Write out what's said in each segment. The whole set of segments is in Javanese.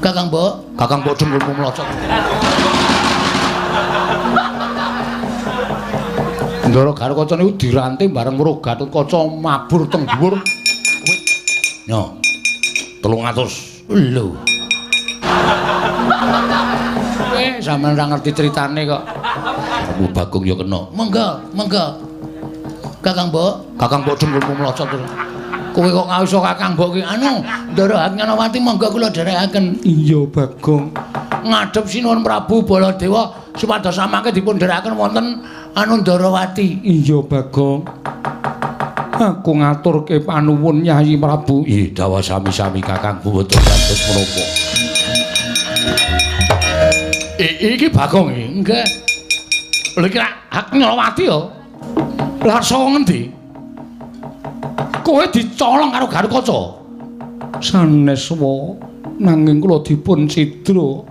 Kakang Mbok, Kakang Mbok dengkulmu mlocot. Ndara Garukaca niku dirante bareng weruh Gatotkaca mabur teng dhuwur. Yo. 300. Lho. Sampeyan ora ngerti critane kok. Aku Bagong ya kena. Monggo, monggo. Kakang Mbok, Kakang Mbok dengkulmu mlocot. Kowe kok ngawisa Kakang Mbok ki anu, Ndara Haknyanawati monggo kula dherekaken. Iya, Bagong. Ngadhep Sinuwun Prabu Baladewa supados samangke dipun dherekaken wonten anu Ndarawati. Iya, Bagong. Aku ngaturke panuwun Nyai Prabu. Ih, dawa sami-sami Kakangku boten kados menapa. Iki Bagong iki. Nggih. Lha iki Haknyanawati ya. Lah saka ngendi? Kowe dicolong karo Garukaca. Sanes wa, nanging kula dipun cidra.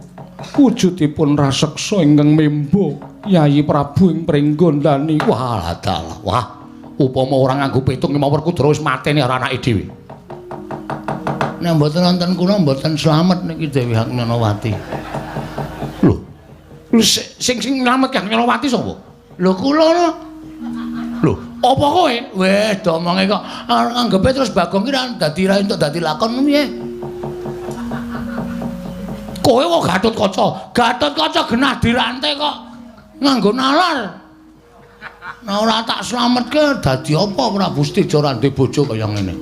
Wujudipun raseksa ingkang memba Yayi Prabu ing Pringgondani. Wah, dalah. Wah, upama ora nganggo petung mawon Werkudara wis mateni karo anake dhewe. Nek mboten wonten kula mboten slamet niki Dewi Haknyanawati. Lho, sing sing nylametke Haknyanawati sapa? Lho kula no. Lho, apa kowe? Weh, domonge kok anggepe terus Bagong ki ra dadi ra entuk dadi lakon piye? Kowe kok Gatotkaca. Gatotkaca genah dirante kok nganggo nalar. Nah ora tak slametke dadi apa Prabu Seteja ora ndek bojo kaya ngene.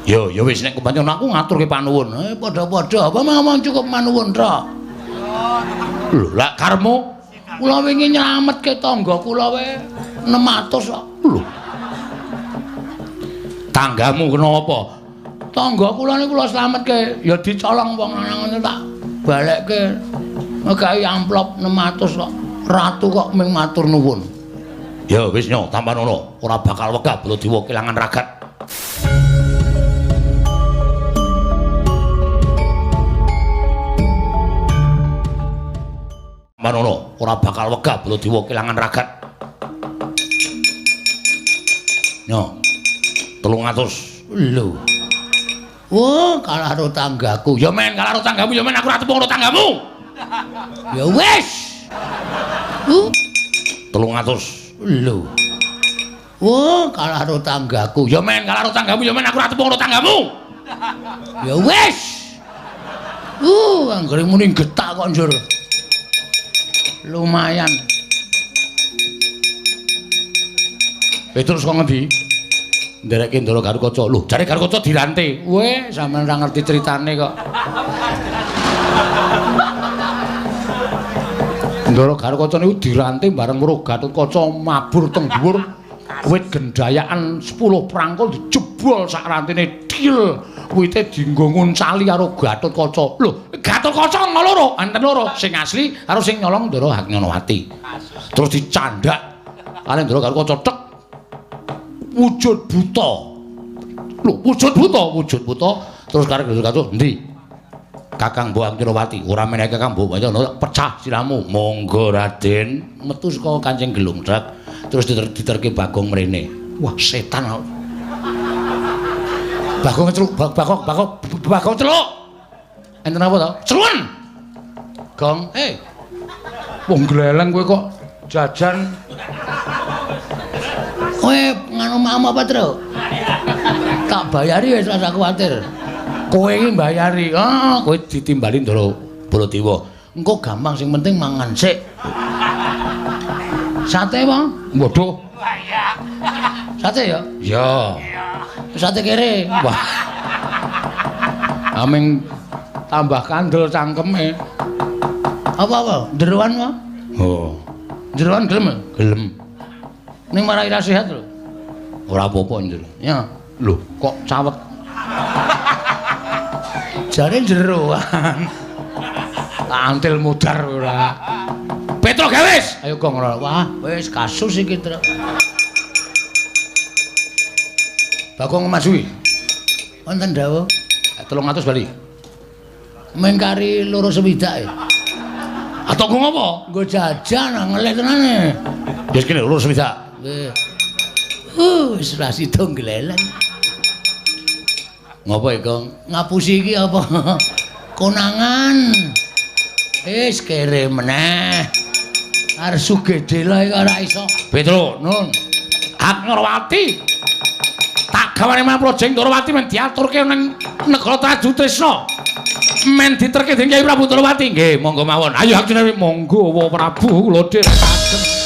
Yo, ya wis nek kepancen aku ngaturke panuwun. Padha-padha apa ngomong cukup manuwun tok. Lho, lak karepmu kula wingi nylametke tangga kula wae 600 kok. Lho. Tanggamu kena apa? Tangga kula niku kula slametke, ya dicolong wong lanang tak balekke. Ngekai amplop 600 kok. Ratu kok ming matur nuwun. Ya wis nyo, tampanono, ora bakal wegah Baladewa kelangan ragat. Manono, ora bakal wegah Baladewa kelangan ragat. Nyo. 300. Lho. Wah, kalah karo tanggaku. Ya men, kalah karo tanggamu, ya men aku ora tepung karo tanggamu. Ya wis. 300. Lho. Wah, kalah karo tanggaku. Ya men, kalah karo tanggamu, ya men aku ora tepung karo tanggamu. Ya wis. Anggere muni getak kok njur. Lumayan. Terus kok ngendi? Nderekke Ndara Garukaca. Lho, jare Garukaca dirante. Weh, sampeyan ora ngerti critane kok. Ndara Garukaca niku dirante bareng weruh Gatotkaca mabur teng dhuwur wit gendayakan 10 prangkul dijebol sak rantene dil. Wite dienggo nguncali karo Gatotkaca. Lho, Gatotkaca ana loro, enten loro, sing asli karo sing nyolong Ndara Haknyanawati. Terus dicandak karo Ndara Garukaca tek wujud buta. Lho, wujud buta, wujud buta terus karo Gatotkaca endi? Kakang Mbok Haknyanawati, ora menehi Kakang Mbok pecah siramu. Monggo Raden, metu saka kancing gelung trek terus diterke Bagong mrene. Wah, setan. Bagong celuk, Bagong, Bagong, Bagong celuk. Enten apa to? Celuwen. Gong, Wong gleleng kowe kok jajan. Kowe nganu mam apa, Tru? Tak bayari wis rasa kuwatir. Kowe iki mbayari. Ah, kowe ditimbali Ndara Baladewa. Engko gampang sing penting mangan sik. Sate, Bang? Waduh. Sate ya? Iya. Sate kere. Wah. Aming tambah kandel cangkeme. Apa-apa? Jeroan wae? Oh. Jeroan gelem? Gelem. Ning marai ra sehat lho. Ora apa-apa njero. Ya. Lho, kok cawet. Jare jeroan. Tak antil mudar ora. Petro Gawis. Ayo gong ora. Wah, wis kasus iki, Tru. Bagong masuki. Wonten dawuh 300 bali. Mengkari 2 swidak e. Atau nggo ngopo? Nggo jajan ngelih tenane. Wis kene 2 swidak. Nggih. Wis ra sida gleleng. Ngopo iki, Gong? Ngapusi iki apa? Konangan. Wis kere meneh. Arep sugih dela iki ora iso. Petro, nun. Hak Nyarawati. Tak gawane marang Projeng Ndorowati men diaturke ning negara Trajutrisna. Men diterke dening Kyai Prabu Ndorowati. Nggih, monggo mawon. Ayo hak jenenge monggo wa Prabu kula dherekaken.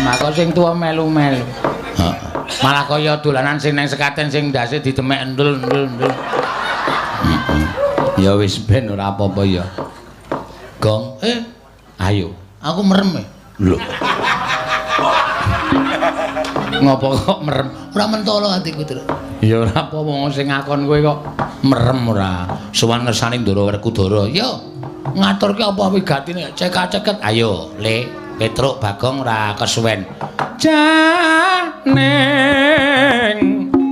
Maka sing tuwa melu-melu. Heeh. Malah kaya dolanan sing nang sekaten sing ndase didemek endul-endul. Ya wis ben ora apa-apa ya. Gong, ayo, aku merem. Lho. Ngopo kok merem? Ora mentolo atiku, Tru. Ya ora apa wong sing ngakon kowe kok merem ora. Sowan ngersane Ndara Werkudara. Yo, ngaturke apa wigatine? Cekak-ceket. Ayo, Le. Petruk Bagong ora kesuwen. Janing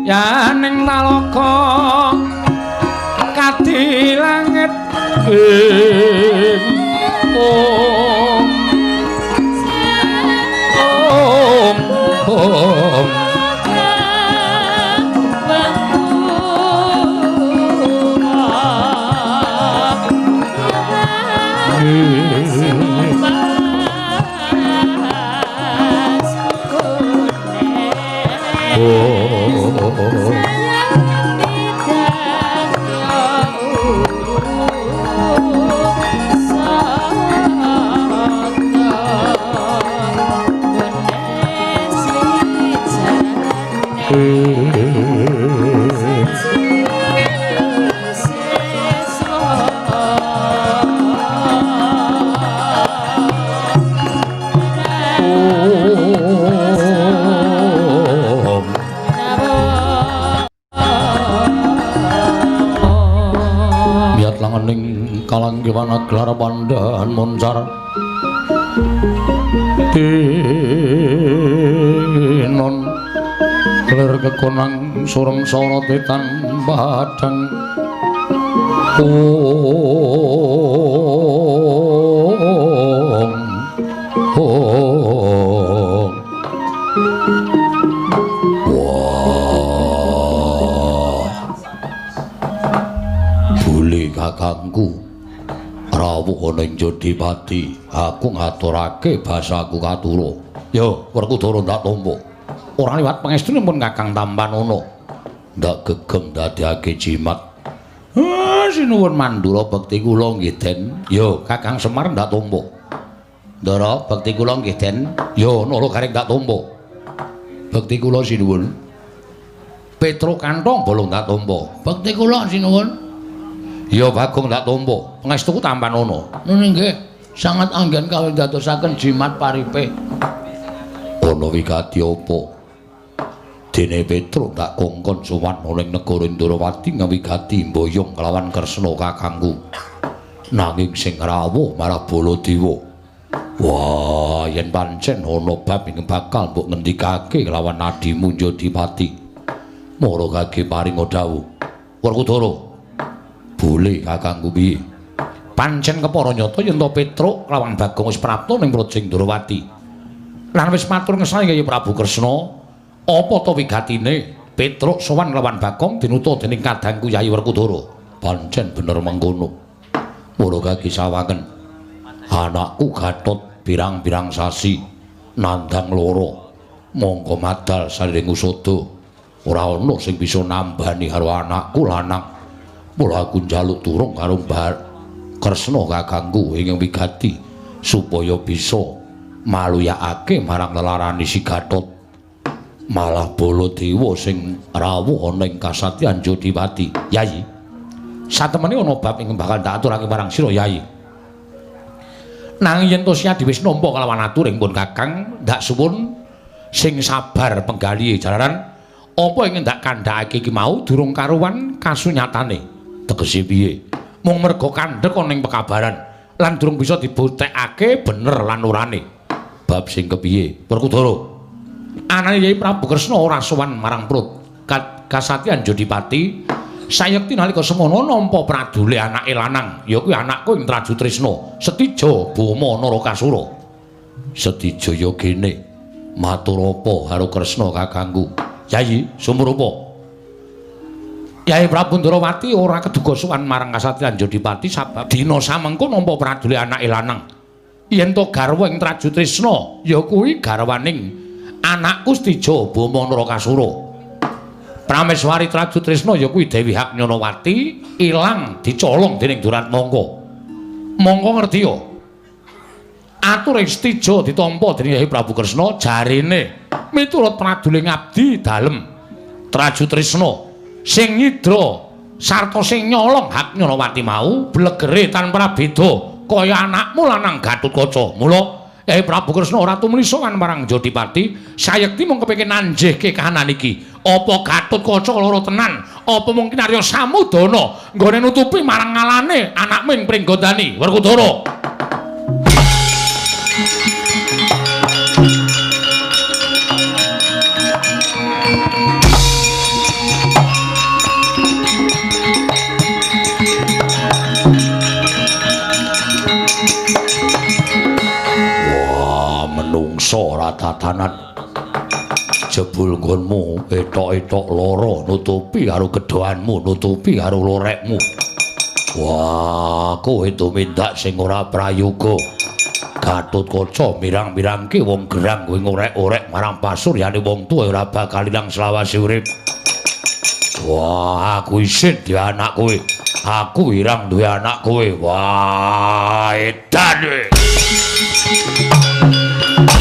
yaning talaga kadi langit ing om om om Kalanggiwana gelar pandhan moncar tinon lir kekonang sureng sorote tan padhang om om. Wah, bule kakangku rawuh ana ing Jodipati, aku ngaturake basaku katura. Yo, Werkudara ndak tampa. Ora liwat pangestune pun Kakang Tampanana. Ndak gegem dadekake jimat. Ah, sinuwun Mandura bekti kula nggih, Den. Yo, Kakang Semar ndak tampa. Ndara bekti kula nggih, Den. Yo, Nala Gareng ndak tampa. Bekti kula sinuwun. Petro Kantong bolong ndak tampa. Bekti kula sinuwun. Ya Bagong ndak tampa. Pangestuku Tampanana. Nun nggih, sangat anggen kawindadosaken jimat paripe. Ana wigati apa? Dene Petruk ndak kongkon sowan ana ing negara Ndrawati ngawigati mboyong kelawan Kresna kakangku. Nanging sing rawuh marah Baladewa. Wah, yen pancen ana bab ing bakal mbok ngendikake kelawan adimu Jodipati. Mara kage paringa dawuh. Werkudara. Boleh kakangku piye? Pancen kepara nyata yen to Petruk lawan Bagong wis prapta ning Projeng Ndrawati. Lan wis matur ngersane Kyai Prabu Kresna, apa to wigatine Petruk sowan lawan Bagong dinuta dening kadangku Yayi Werkudara. Pancen bener mengkono. Mula kaki sawangen. Anakku Gatot pirang-pirang sasi nandang loro. Mongko madal saliring usada. Ora ana sing bisa nambani karo anakku lanang. Mula aku njaluk turung karo Mbah Kresna kakangku ing wigati supaya bisa maluyakake marang lelarane si Gatot. Malah Baladewa sing rawuh ana ing kasatyan Jodipati. Yayi, satemene ana bab ing bakal tak aturake marang sira, Yayi. Nanging yen to Siadi wis nampa kalawan aturing pun Kakang, ndak suwun sing sabar penggalihe jalaran apa ing ndak kandhakake iki mau durung karuwan kasunyatane. Tegese piye? Mung merga kandhek ana ing pekabaran lan durung bisa dibuktekake bener lan orane. Bab sing kepiye? Werkudara. Anane Yai Prabu Kresna ora sowan marang Prut Kasatyan Jodipati. Sayekti nalika semono nampa pradule anake lanang, ya kuwi anakku ing Trajutrisna, Setija Boma Narakasura. Setija ya gene. Matur apa karo Kresna kakangku? Yayi, sumrupa. Yai Prabu Ndrawati ora keduga sowan marang kasatriyan Jodipati sabab dina samengko nampa pradule anake lanang. Yen to garwa ing Trajutrisna ya kuwi garwaning anakku Stija Bama Narakasura. Prameswari Trajutrisna ya kuwi Dewi Haknyanawati ilang dicolong dening Duratmangka. Mongko ngerti ya. Ature Stija ditampa dening Yai Prabu Kresna jarene miturut pradule ngabdi dalem Trajutrisna. Sing nyidra sarta sing nyolong Haknyanawati mau blegere tanpa beda kaya anakmu lanang Gatotkaca. Mula Yai Prabu Kresna ora tumuli sowan marang Jodipati, sayekti mung kepengin nanjihke kahanan iki. Apa Gatotkaca lara tenan? Apa mungkin Arya Samudana nggone nutupi marang ngalane anakmu ing Pringgondani? Werkudara. Ora tatanan jebul nggonmu etok-etok lara nutupi karo gedhoanmu, nutupi karo lorekmu. Wah, kowe tumindak sing ora prayoga. Gatotkaca mirang-mirangke wong gerang kowe ngorek-orek marang pasuryane wong tuwa ora bakal ilang selawase urip. Wah, aku isin duwe anak kowe. Aku irang duwe anak kowe. Wah, edan kowe.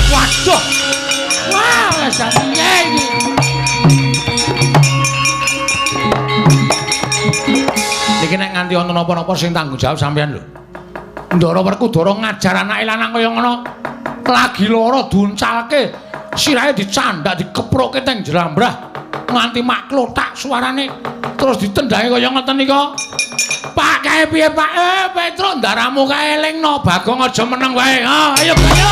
Waduh. Wah, piye iki? Niki nek nganti ana napa-napa sing tanggung jawab sampean lho. Ndara Werkudara ngajar anake lanang kaya ngono. Lagi lara duncalke, sirahe dicandak dikeprokke teng jlambrah nganti maklothak suarane terus ditendangi kaya ngoten nika. Pak kae piye Pak? Petruk ndaramu kae elingno, Bagong aja meneng wae. Ha, ayo ayo.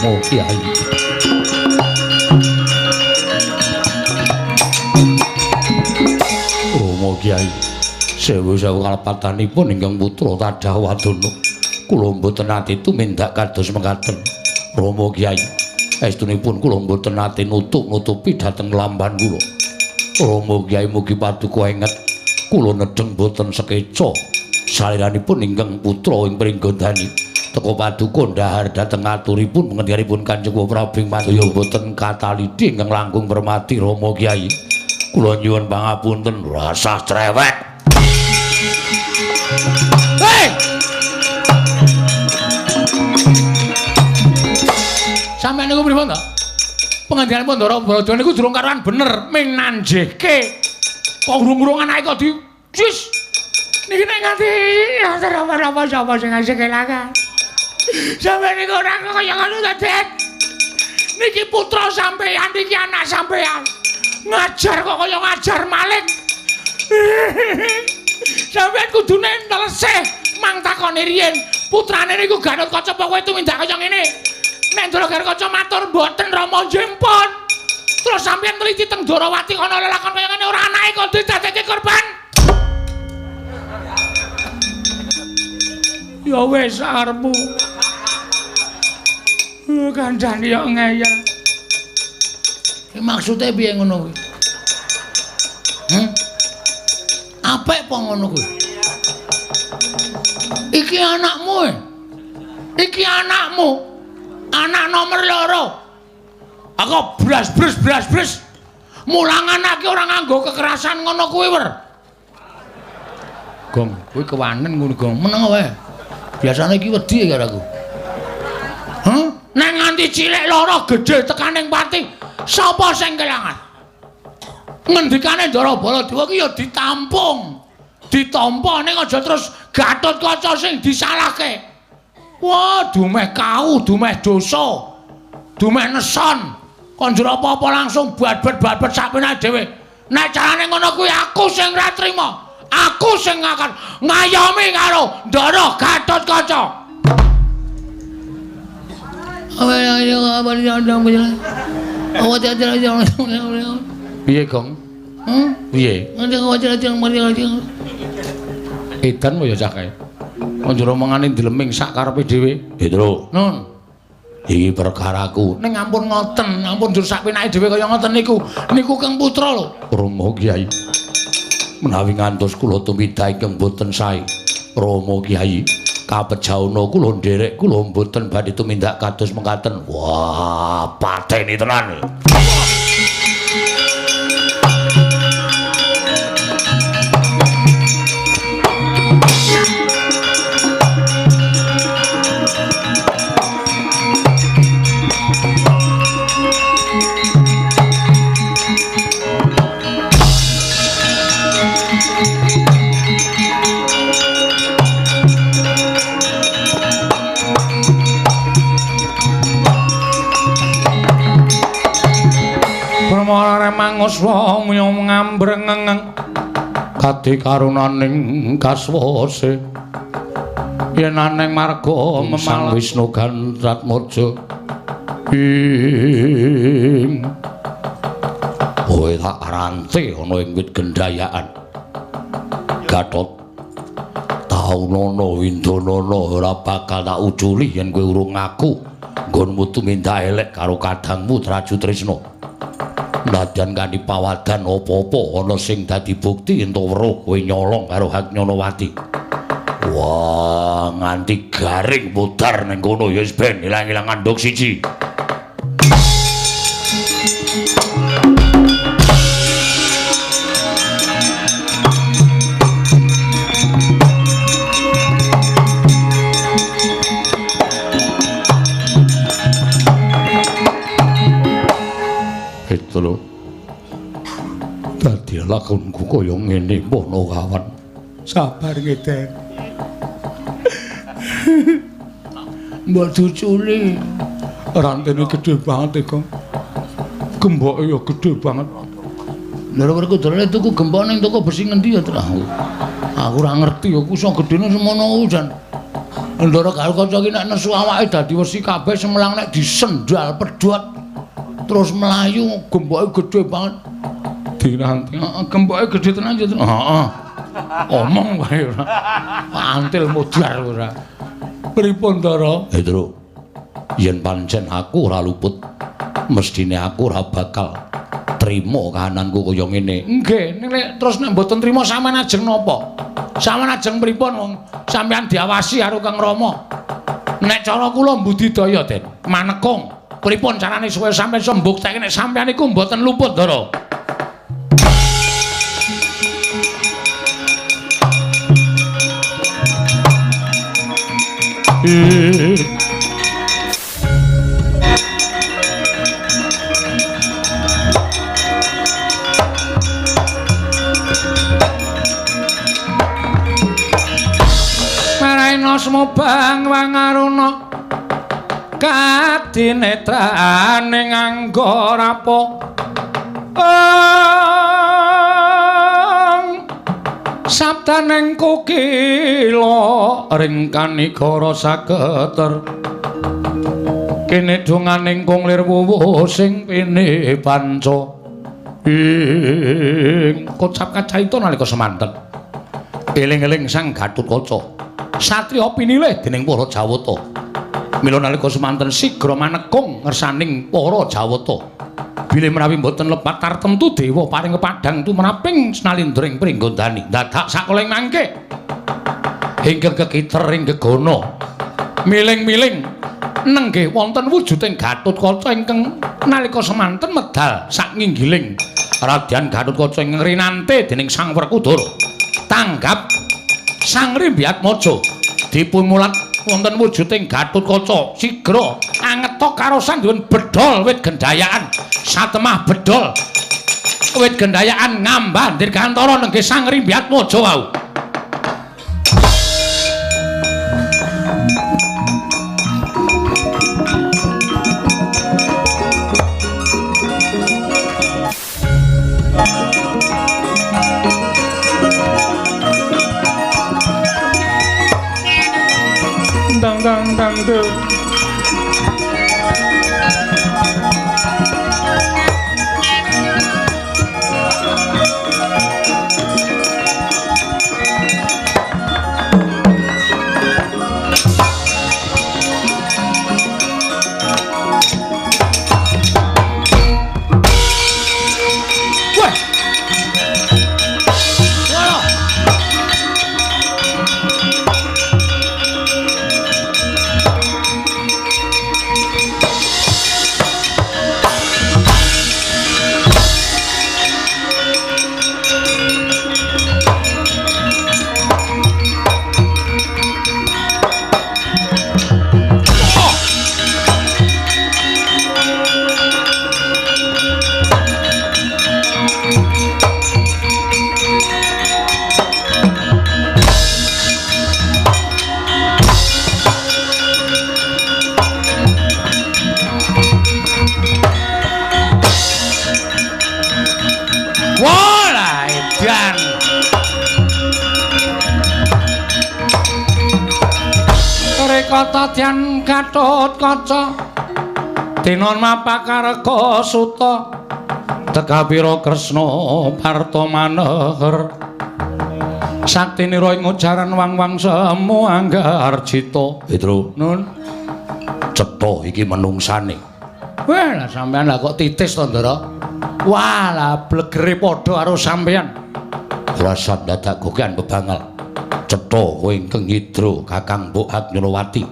Oh, Kiai. Romo Kiai, sewu-sewu kalepatanipun ingkang putra tadah wadana. Kula mboten nate tumindak kados mekaten. Romo Kiai, estunipun kula mboten nate nutup-nutupi dhateng lamban kula. Romo Kiai mugi paduka enget kula nedheng mboten sekeca saliranipun ingkang putra ing Pringgondani. Teka paduka ndahar dhateng aturipun pengendhanipun Kanjeng Prabu ing madaya mboten katalidi ingkang langkung permati Rama Kyai. Kula nyuwun pangapunten rasah cerewet. Hei! Sampeyan niku pripun to? Pengendhanipun Ndara Baradha niku durung karuan bener ming nanjihke. Kok urung-urung anake kok di jis. Niki nek nganti ora sapa sing ngasih kelangan. Sampeyan niku ora kaya ngono ta, Det. Niki putra sampeyan, niki anak sampeyan. Ngajar kok kaya ngajar maling. Sampeyan kudune neleseh mang takone riyen. Putrane niku Gatotkaca apa kowe tumindak kaya ngene? Nek Ndara Gatotkaca matur mboten Rama njempon. Terus sampeyan teliti teng Ndrawati ana lelakon kaya ngene ora anake kok didadekke korban. Ya wis arepmu. Kandhane yo ngeyel. Iki maksude piye ngono kuwi? Apik apa ngono kuwi? Iki anakmu e. Iki anakmu. Anak nomor 2. Aku blas-blas blas-blas. Mulang anak ki ora nganggo kekerasan ngono kuwi, Wer. Gong, kuwi kewanen ngono, Gong. Meneng wae. Biasane iki wedi karo aku. Hah? Nek nganti cilik lara gedhe tekaning pati, sapa sing kelangan? Ngendikane Ndara Baladewa ki ya ditampung. Ditampa ning aja terus Gatotkaca sing disalahke. Wah, dumeh kau, dumeh dosa. Dumeh neson. Kon njur apa-apa langsung babet-babet sakpenake dhewe. Nek carane ngono kuwi aku sing ora trima. Aku sing akan ngayomi karo Ndara Gatotkaca. Piye, Gong? Piye? Edan ya cah kae. Njur omongane ndleming sak karepe dhewe. Petro. Nun. Iki perkaraku. Ning ampun ngoten, ampun njur sak penake dhewe kaya ngoten niku. Niku Kang Putra lho. Rama Kyai. Menawi ngantos kula tumindak ingkang boten sae. Rama Kyai, kapejauna kula nderek kula mboten badhe tumindak kados mekaten. Wah, pateni tenan. Manguswa ngambrengeng kadi karunaning kaswase yen aneng marga memang Wisnu Gandratmaja ing kowe tak rante ana ing wit gendayaan Gatot taunono windonono ora bakal tak uculi yen kowe urung ngaku nggonmu tumindak elek karo kadangmu Traju Trisna. Nadyan kanthi pawadan apa-apa ana sing dadi bukti ento weruh kowe nyolong karo Haknyonowati. Wah, nganti garing mudhar ning kono ya wis ben ilang-ilang andhuk siji. Itu lho. Dadi lakonku kaya ngene pono kawan. Sabar ngeden. Mbok duculi. Rantene gedhe banget e, Gong. Gemboke ya gedhe banget. Lha Werkudara tuku gembok ning toko besi ngendi ya, Tru? Aku ora ngerti ya, ku iso gedhene semono jan. Ndara Gatotkaca iki nek nesu awake dadi wesi kabeh semelang nek disendal pedhot. Terus melayu gemboke gedhe banget. Diranti. Heeh, gemboke gedhe tenan ya. Heeh. Omong wae ora. Antil modar ora. Pripun, Ndara? Petro. Yen pancen aku ora luput, mestine aku ora bakal trima kahananku kaya ngene. Nggih, nek terus nek mboten trima sampean ajeng napa? Sampean ajeng pripun wong sampean diawasi karo Kang Rama. Nek cara kula mbudidaya, Den, manekung. Pripun carane supaya sampeyan iso mbuktekke nek sampeyan iku mboten luput, Ndara? Maraina smobang wangaruna kadinetrane nganggo rapo sabdaning kukila ring kanigara saketer kene donganing kung lir wuwuh sing pene panca ing kocap kacaita nalika semanten eling-eling Sang Gatotkaca satriya pinilih dening para Jawata. Mila nalika semanten sigra manekung ngersaning para Jawata. Bilih menawi mboten lepat tartemtu dewa paring kepadhang tumraping snalindring pringgondani. Dadak sakoling mangke ingkang kekiter ing gegana miling-miling nenggih wonten wujuding Gatotkaca ingkang nalika semanten medal sak nginggiling Radyan Gatotkaca ingkang rinante dening Sang Werkudara. Tanggap Sang Rimbyatmaja dipun mulat wonten wujuding Gatotkaca sigra angetok karosan duwen bedhol wit gendayaan satemah bedhol wit gendayaan ngambah dirgantara nenggih Sang Rimbyatmaja wau. dang dang dang. Rekatadyan Gatotkaca Dinon mapakarga suta Tekapira Kresna Parta maneher Saktinira ing ujaran wang-wang semu anggarjita. Petro, nun cetha iki menungsane. Wah, lah sampean lah kok titis to, Ndara? Wah, lah blegere padha karo sampean. Rasa dadak gokean bebangal. Cetha kowe ingkang nyidra Kakang Mbok Agnyolowati.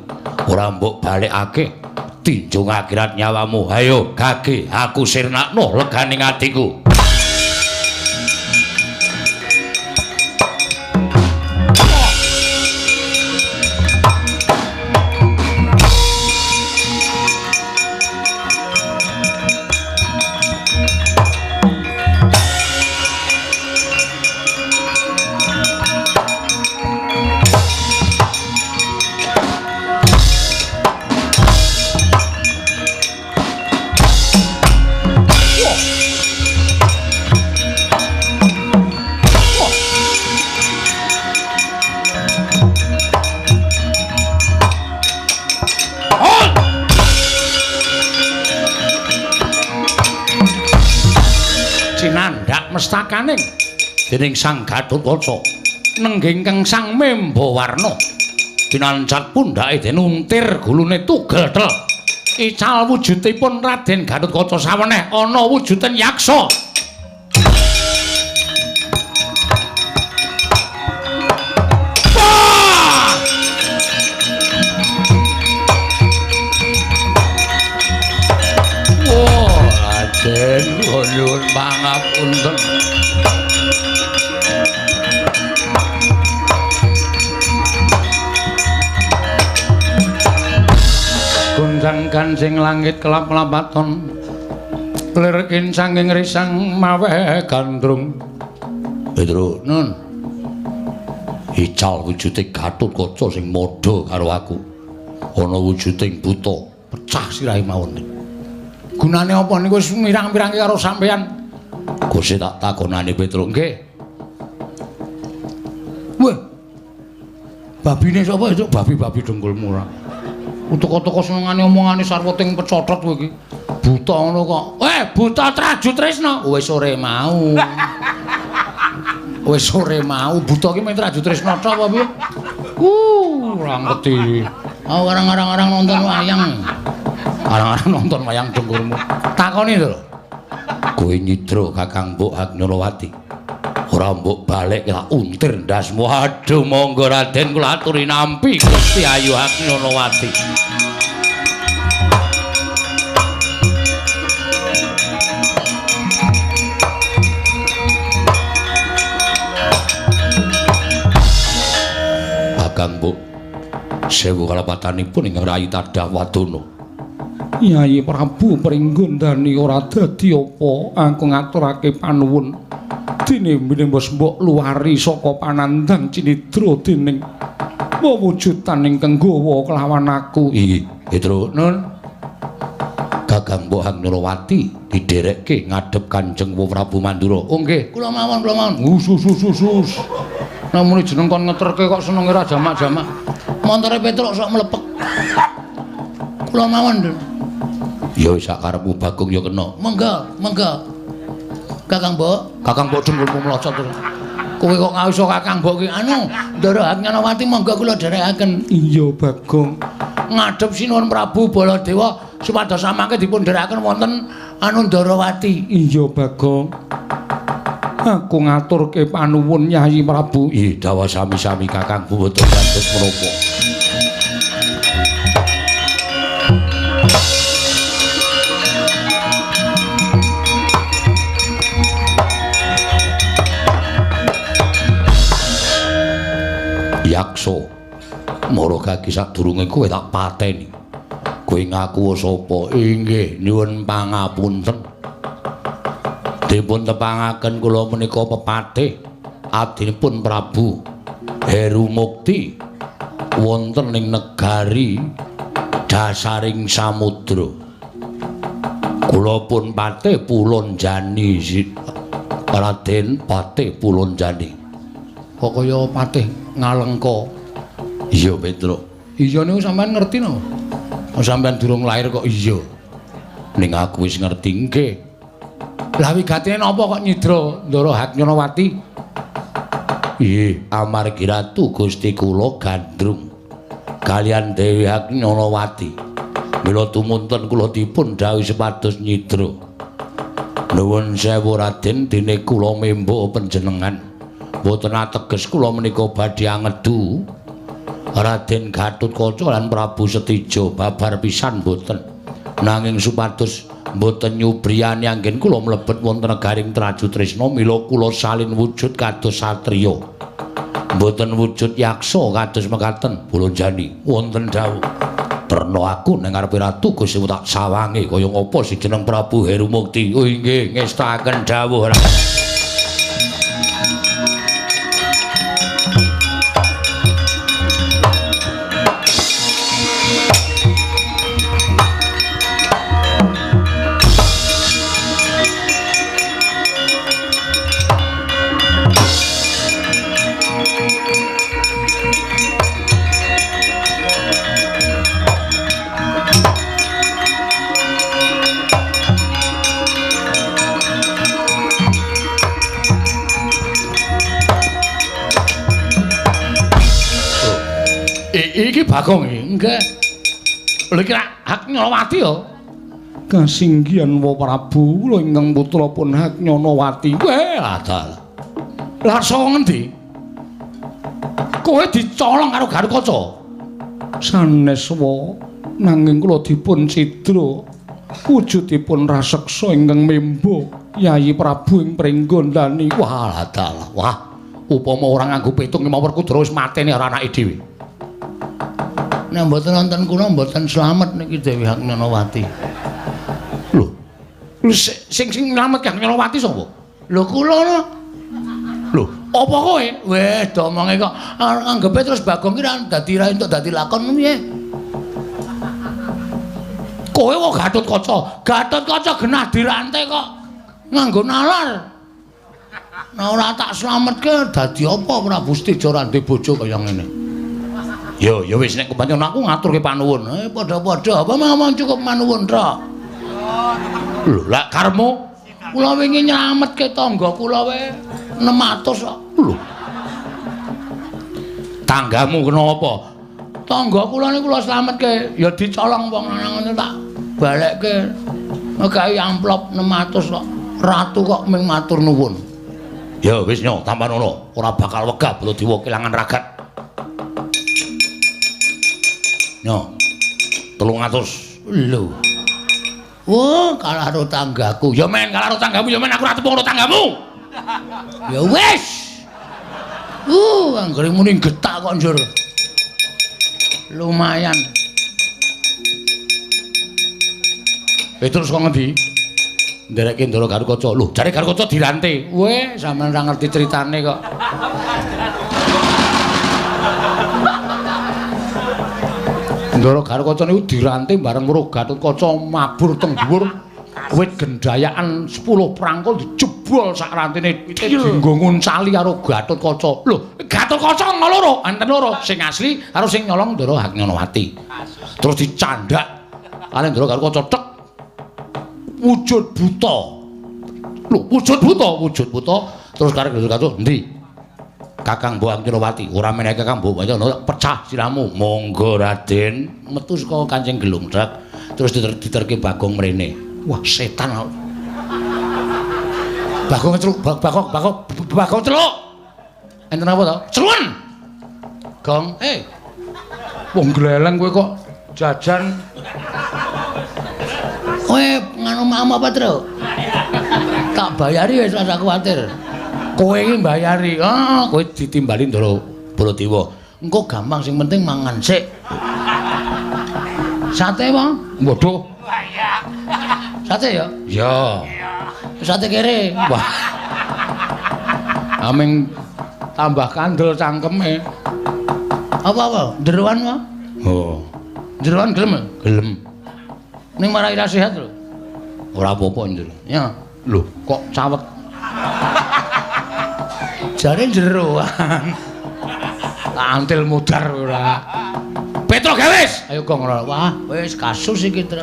Ora mbok balekake tinjung akhirat nyawamu. Ayo gage aku sirnakno leganing atiku. Mestakaning dening Sang Gatotkaca nenggih ingkang Sang Membawarna dinancat pundhake den untir gulune tugel tel ical wujudipun Raden Gatotkaca saweneh ana wujuding yaksa. Wah, Raden nyuwun pangapunten. Gonjang kancing langit kelap-lapaton lir kincanging risang maweh gandrung. Petro, nun ical wujude Gatotkaca sing madha karo aku. Ana wujuding buta, pecah sirahe mawon. Gunane apa niku wis mirang-mirangke karo sampean? Gusti tak takonane Petro. Nggih. Wah. Babine sapa itu? Babi-babi dengkulmu ora. Toko-toko senengane omongane sarwa ting pecotot kowe iki. Buta ngono kok. Buta Traju Tresna. Wis sore mau. Wis sore mau buta iki men Traju Tresna tok apa piye? Ora ngerti. Aku arang-arang nonton wayang. Arang-arang nonton wayang dengkulmu. Takoni to lho. Kowe nyidra Kakang Mbok Agnyolowati. Ora mbok balik tak untir ndasmu. Aduh monggo Raden kula aturi nampi Gusti Ayu Agnyolowati. Kakang Mbok sewu kalapatanipun ingkang rayi tadah wadana. Yayi Prabu Pringgondani ora dadi apa aku ngaturake panuwun. Dene mbok mbok luwari saka panandhang cinidra dening wewujudan ingkang gawa kelawan aku. Iki Petro, nun Kakang Mbok Agnyolowati didherekke ngadhep Kanjeng Prabu Mandura. Oh nggih, kula mawon, kula mawon. Sus sus sus sus. Namune jeneng kon ngeterke kok senenge ra jamak-jamak. Montore Petruk sok mlepek. Kula mawon. Ya wis sak karepmu Bagong ya kena. Monggo, monggo. Kakang Mbok, Kakang Mbok dengkulmu mlocot terus. Kowe kok ngawisa Kakang Mbok ki anu, Ndara Haknyanawati monggo kula dherekaken. Iya Bagong. Ngadhep Sinuwun Prabu Baladewa supados samangke dipun dherekaken wonten anu Ndarawati. Iya Bagong. Aku ngaturke panuwun Yayi Prabu. Ih, dawa sami-sami Kakangku boten dados menapa. Yaksa, mara gagi sadurunge kowe tak pateni. Kowe ngaku sapa? Inggih, nyuwun pangapunten. Dipun tepangaken kula menika pepatih abdinipun Prabu Heru Mukti wonten ing negari dasaring samudra. Kula pun patih Pulonjani, Raden Patih Pulonjani. Kok kaya patih Ngalengka? Iya, Petruk. Iya niku sampean ngerti no? Oh, sampean durung lahir kok iya. Ning aku wis ngerti nggih. Lah wigatine napa kok nyidra Ndara Haknyanawati? Nggih, amargi Ratu Gusti kula gandrung kaliyan Dewi Haknyanawati. Mila tumunten kula dipun dhawuhi supados nyidra. Nuwun sewu Raden, dene kula membo panjenengan. Mboten ateges kula menika badhe angedu Raden Gatotkaca lan Prabu Setija babar pisan mboten. Nanging supados mboten nyubriyani anggen kula mlebet wonten negaring Traju Tresna, mila kula salin wujud kados satriya. Mboten wujud yaksa kados mekaten Pulonjani. Wonten dawuh. Terna aku ning ngarepe Ratu Gusti tak sawange kaya ngapa si jeneng Prabu Heru Mukti. Oh inggih, ngestakaken dawuh. Iki Bagong iki. Nggih. Lha iki Haknyanawati ya. Kasinggihan wa Prabu, kula ingkang putra pun Haknyanawati. Weh, adal. Lah saka ngendi? Kowe dicolong karo Gatotkaca. Sanes wa, nanging kula dipun cidra. Wujudipun raseksa ingkang membo Yayi Prabu ing Pringgondani. Wah, adal. Wah, upama ora nganggo petung mawon Werkudara wis mateni karo anake dhewe. Nek mboten wonten kula mboten slamet niki Dewi Haknyanawati. Lho, sing sing nylametke Haknyanawati sapa? Lho kula no. Lho, apa kowe? Weh, domonge kok anggepe terus Bagong ki ra dadi ra entuk dadi lakon piye? Kowe wong Gatotkaca, Gatotkaca genah dirante kok nganggo nalar. Nah ora tak slametke dadi apa Prabu Setija ora ndek bojo kaya ngene. Yo, ya wis nek kepancen aku ngaturke panuwun. Padha-padha apa ngomong cukup manuwun tok. Lho, lak karepmu kula wingi nylametke tangga kula wae 600 kok. Lho. Tanggamu kena apa? Tangga kula niku kula slametke, ya dicolong wong lanang ngono tak balekke. Nggawe amplop 600 kok. Ratu kok mung matur nuwun. Ya wis nyo, tampan ngono, ora bakal wegah Baladewa kelangan ragat. Nyo, 300. Lho. Wah, kalah karo tanggaku. Ya men, kalah karo tanggamu, ya men aku ora tepung karo tanggamu. Ya wis. Anggere muni getak kok njur. Lumayan. Terus kok ngendi? Nderekke Ndara Gatotkaca. Lho, jare Gatotkaca dirante. Weh, sampean ora ngerti critane kok. Ndara Gatotkaca niku dirante bareng weruh Gatotkaca mabur teng dhuwur, Wit gendayaan 10 prangkul dijebol sak rantene dienggo nguncali karo Gatotkaca. Lho, Gatotkaca ana loro, enten loro, sing asli karo sing nyolong Ndara Haknyanawati. Terus dicandak karo Ndara Gatotkaca tek wujud buta. Lho, wujud buta, wujud buta terus karo Gatotkaca endi? Kakang Mbok Haknyanawati, ora menehi Kakang Mbok pecah siramu. Monggo Raden, metu saka kancing gelung trek terus diterke Bagong mrene. Wah, setan. Bagong celuk, Bagong, Bagong, Bagong celuk. Enten apa to? Celun. Gong, eh. Wong gleleng kowe kok jajan. Kowe nganu mam apa, Tru? Tak bayari wis ora kuwatir. Kowe iki mbayari. Ah, kowe ditimbali Ndara Baladewa. Engko gampang sing penting mangan sik. Sate, Bang? Waduh. Sate ya? Iya. Sate kere. Wah. Aming tambah kandel cangkeme. Apa-apa? Jeroan wae? Oh. Jeroan gelem? Gelem. Ning marai ra sehat lho. Ora apa-apa njero. Ya. Lho, kok cawek? Jare jeroan. Tak antil mudar ora. Petro Gawis. Ayo gong ora. Wah, wis kasus iki, Tru.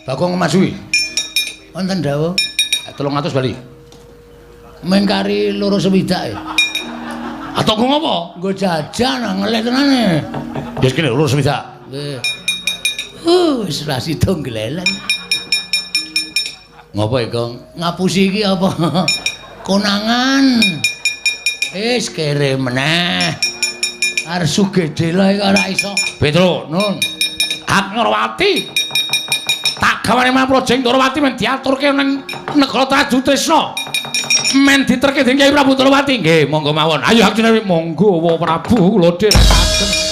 Bagong masuwi. Wonten dawuh 300 bali. Mengkari 260 e. Atau nggo ngopo? Nggo jajan ngelih tenane. Wis kene 260. Nggih. Wis ra sida gleleng. Ngopo iki, Gong? Ngapusi iki apa? Konangan. Wis kere meneh. Arep sugih dela iki ora iso. Petro, nun. Haknyarawati. Tak gawane marang Projeng Ndorowati men diaturke ning negara Trajutrisna. Men diterke dening Kyai Prabu Ndorowati. Nggih, monggo mawon. Ayo Haknyarawati, monggo wa Prabu kula dherekaken.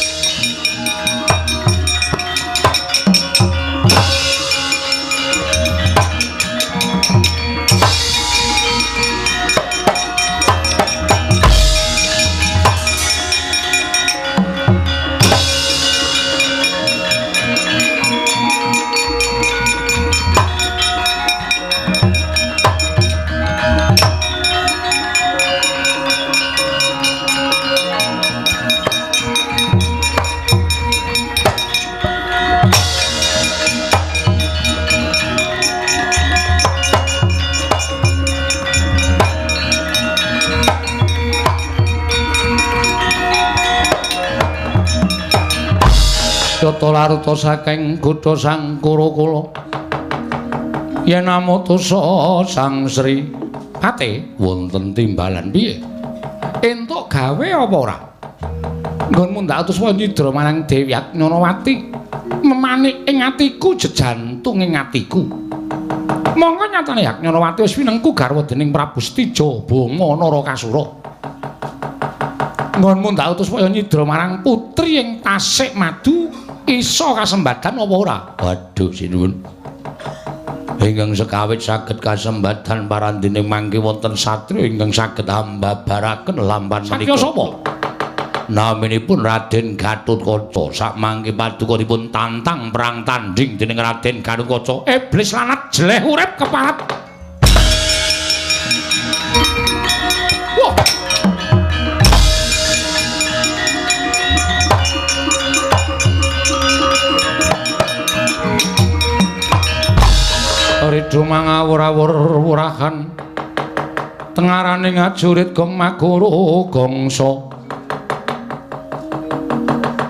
Yata laruta saking kutha Sang Kurakula yen amutusa Sang Sri Pate wonten timbalan piye entuk gawe apa ora nggonmu ndak utus nyidra marang Dewi Haknyanawati memanik ing atiku jejantung ing atiku mongko nyatane Haknyanawati wis winengku garwa dening Prabu Setija Banga Narakasura nggonmu ndak utus nyidra marang putri ing Tasik Madu iso kasembadan apa ora? Waduh sinuwun. Ingkang sekawit saged kasembadan parandene mangke wonten satriya ingkang saged ambabaraken lampan menika. Satriya sapa? Naminipun Raden Gatotkaca. Sakmangke paduka dipun tantang perang tanding dening Raden Gatotkaca. Iblis lanat jeleh urip keparat. Wah. Ridho mangawur-awur wurahan tengarane ngajurit gong maguru gongso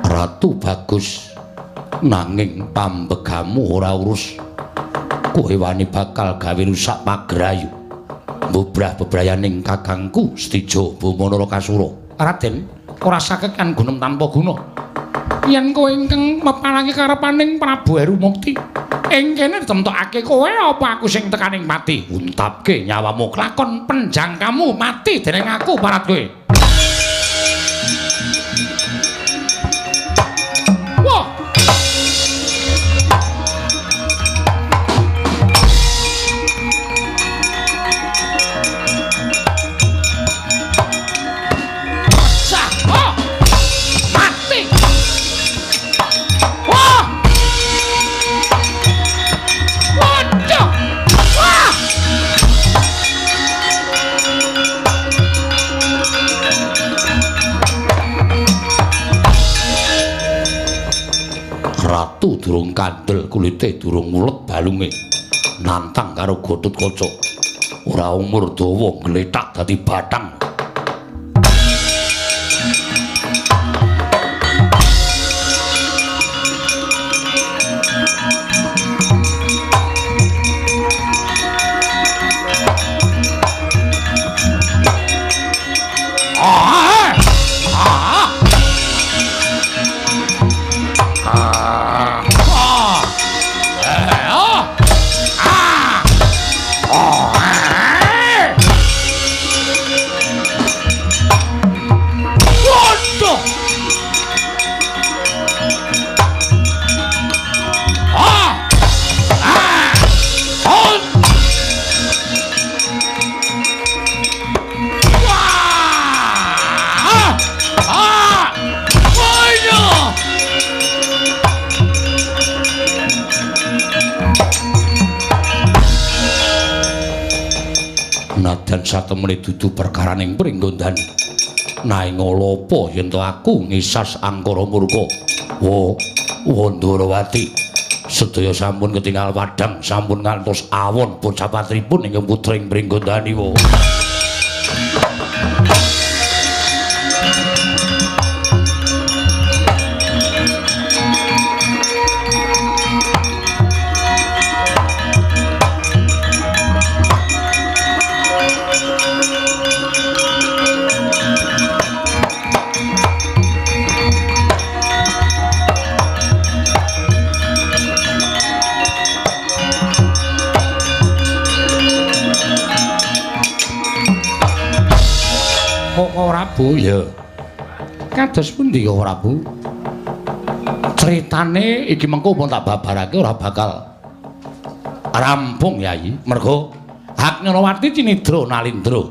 Ratu bagus nanging pambegamu ora urus kowe wani bakal gawe rusak pagrayu mbubrah bebrayaning kakangku Setija Bama Narakasura. Raden ora saged kan gunem tanpa guna yen kowe ingkang meparangi karepaning Prabu Heru Mukti ing kene ditemtokake kowe apa aku sing tekaning pati untapke nyawamu klakon penjangkamu mati dening aku parat kowe. Wah. Sah. Oh. Mati. Wah. Metu durung kandel kulite, durung mulet balunge. Nantang karo Gatotkaca. Ora umur dawa glethak dadi bathang. Nadan satemene dudu perkaraning Pringgondani. Naing ala apa yen to aku ngisas angkara murka. Wo, Wandharawati, sedaya sampun ketingal padhang, sampun ngantos awon bocah patripun ingkang putring Pringgondani. Wo. Prabu ya. Kados pundi ya Prabu? Critane iki mengko pun tak babarake ora bakal rampung Yayi. Mergo Haknyarawati cinidra nalindra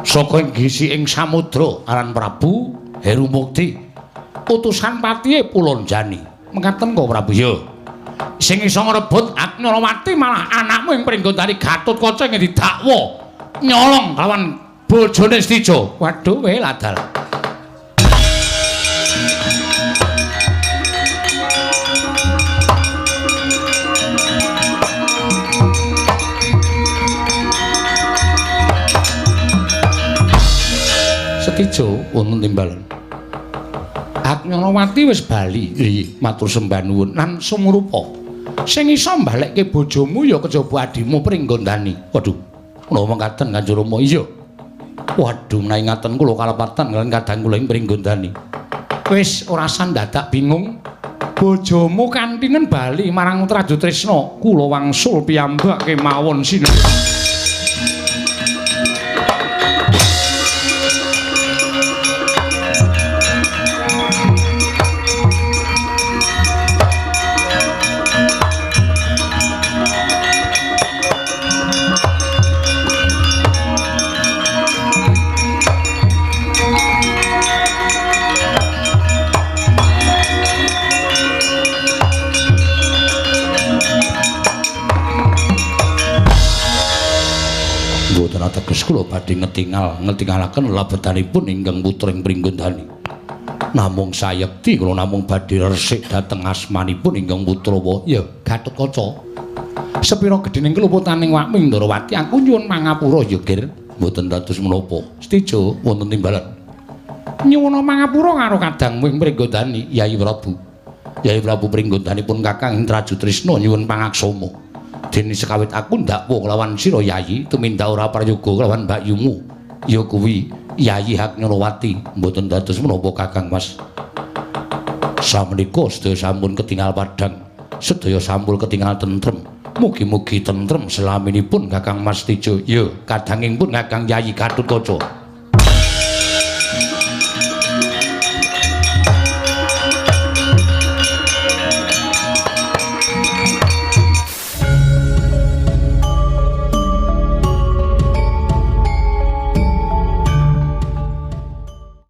saka nggisi ing samudra aran Prabu Heru Mukti utusan patihe Pulonjani. Mekaten kok Prabu ya. Sing iso ngrebut Haknyarawati malah anakmu ing Pringgondani Gatotkaca ing didakwa nyolong lawan bojone Stijo. Waduh, we ladal. Setijo wonten timbalan. Haknyarawati wis bali. Iya, matur sembah nuwun lan sumurupa. Sing iso mbalekke bojomu ya kejaba adimu Pringgondani. Waduh, kula mekaten Kanjeng Rama. Iya. Waduh, menawi ngaten kula kalepatan kaliyan kadang kula ing Pringgondani. Wis ora sandadak bingung. Bojomu kantinen bali marang Trajutrisna. Kula wangsul piyambak kemawon sinuwun. Teges kula badhe ngetingalaken lebetanipun ingkang putring Pringgondani. Namung sayekti kula namung badhe resik dhateng asmanipun ingkang putra ya Gatotkaca. Sepira gedhening keluputaning wakmu Ndrawati aku nyuwun pangapura ya Gir. Mboten dados menapa. Stijo wonten timbalan. Nyuwun pangapura karo kadangmu ing Pringgondani Yayi Prabu. Yayi Prabu Pringgondani pun Kakang Trajutrisna nyuwun pangaksama. Dene sekawit aku ndakwa kelawan sira Yayi tumindak ora prayoga kelawan mbakyumu ya kuwi Yayi Haknyarawati. Mboten dados menapa Kakang Mas. Samenika sedaya sampun ketingal padhang, sedaya sampun ketingal tentrem. Mugi-mugi tentrem selaminipun Kakang Mas Tijo. Ya kadanging pun Kakang Yayi Gatotkaca.